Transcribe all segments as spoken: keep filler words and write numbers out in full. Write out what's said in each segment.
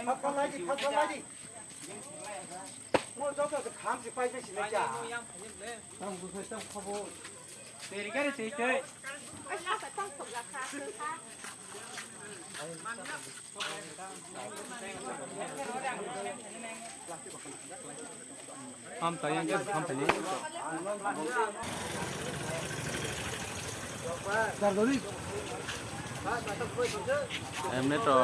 Phatha lai di, phatha lai di. Mo joto se kham se pai se sinai cha. Tang bu sai tang khabo. Teri kare tei tei. Ham tayang ke ham tayang. Emni to.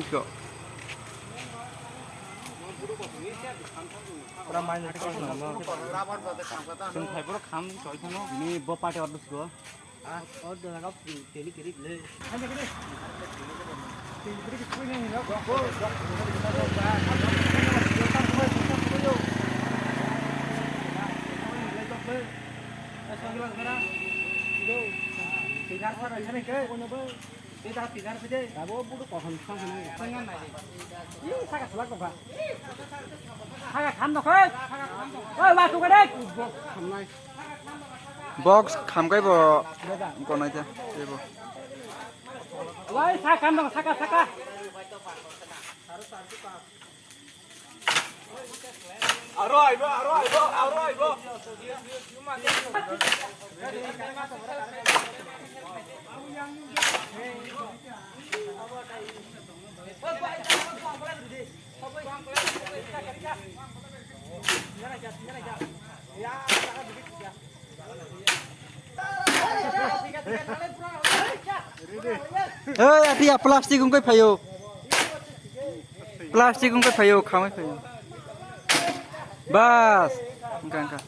Iko. Pura main. Chwng phai borok kham soi thangno. Ni bo party order siko. Ah, order laga teli kiri le. Tei da, tei da, tei da. Abo budu kaham thang hwnwi. Ih, saka selak tongkha. Saka kham tongkha, saka kham tongkha. Oi, wa tongkha de. Box khamnai. Box khamkai bo. Beda. Gonai ta, tei bo. Oi, saka kham tongkha, saka, saka. Aro aibo, aro aibo, aro aibo. Hey, api ya plastic ungkai phayo. Plastic ungkai phayo, khamai phayo. Bas. Ungka, ungka.